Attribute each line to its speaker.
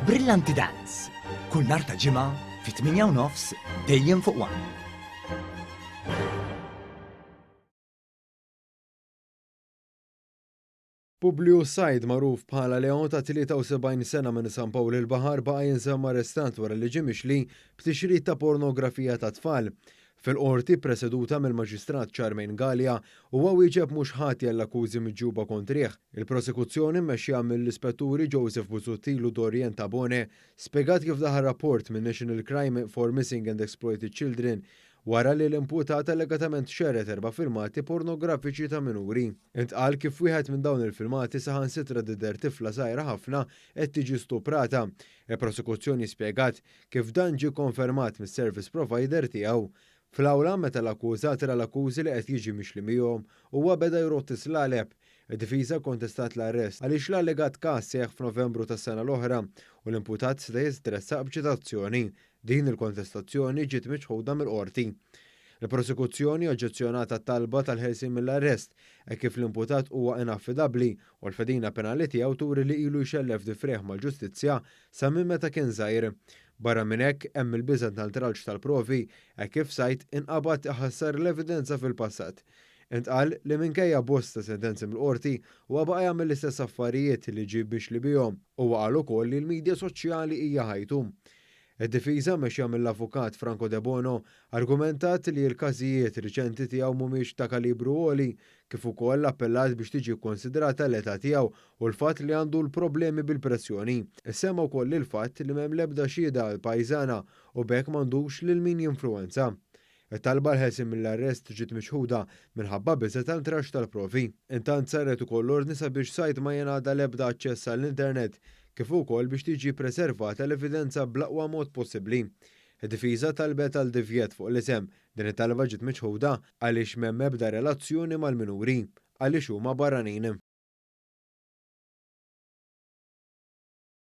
Speaker 1: Brillanti Dance, kull nhar ta' Ġimgħa fit-8 u nofs dejjem fuq One.
Speaker 2: Publius Said magħruf bħala Leon ta' 73 sena minn San Pawl il-Baħar baqa' jinżamm arrestat wara li ġie mixli b'tixrid ta' pornografija ta' tfal. Fil-Qorti, ppreseduta mill-Maġistrat Charmaine Galea, huwa wieġeb mhux ħati għall-akkużi miġjuba kontrih. Il-Prosekuzzjoni mmexxija mill-Ispetturi Joseph Busuttil u Dorianne Tabone spjegat kif daħal rapport min-National Crime for Missing and Exploited Children wara li l-imputat allegatament xerred erba' filmati pornografiċi ta' minuri. Intqal kif wieħed minn dawn il-filmati saħansitra tidher tifla żgħira ħafna qed tiġi stuprata. Il-Prosekuzzjoni spjegat kif dan ġie kkonfermat mis-service provider tiegħu. Fl-awla, meta l-akkużat ra l-akkużi li qed jiġi mixli mihom, huwa beda jrodd is-slaleb. Id-difiża kkontestat l-arrest għaliex l-allegat każ seħħ f'Novembru tas-sena l-oħra u l-imputat seta' jitressaq b'ċitazzjoni. Din il-kontestazzjoni ġiet miċħuda mill-Qorti. Il-prosekuzzjoni oġġezzjonat għat-talba tal-ħelsien mill-arrest hekk kif l-imputat huwa inaffidabbli u l-fedina penali tiegħu turi li ilu jxellef difriegħ mal-ġustizzja sa minn meta kien żgħir. Barra minn hekk, hemm il-biża' tal-tralċ tal-provi hekk kif Said inqabad iħassar l-evidenza fil-passat. Intqal li minkejja bosta sentenzi mill-Qorti, huwa baqa' jagħmel l-istess affarijiet li ġie mixli bihom. Huwa qal ukoll li l-midja soċjali hija ħajtu. Id-difiża, mmexxija mill-Avukat Franco Debono, argumentat li l-każijiet riċenti tiegħu mhumiex ta' kalibru għoli, kif ukoll appellat biex tiġi kkonsidrata l-età tiegħu u l-fatt li għandu l-problemi bil-pressjoni. Issemma wkoll il-fatt li m'hemm l-ebda xhieda pajżana u b'hekk m'għandux lil min jinfluwenza. It-talba għall-ħelsien mill-arrest ġiet miċħuda minħabba biża' ta' ntrax tal-provi. Intant saret ukoll ordni sabiex Said ma jingħata l-ebda aċċess għall-internet kif ukoll biex tiġi ppreservata l-evidenza bl-aqwa mod possibbli. Id-difiża talbet għal divjett fuq l-isem. Din it-talba ġiet miċħuda għaliex m'hemm ebda relazzjoni mal-minuri, għaliex huma barranin.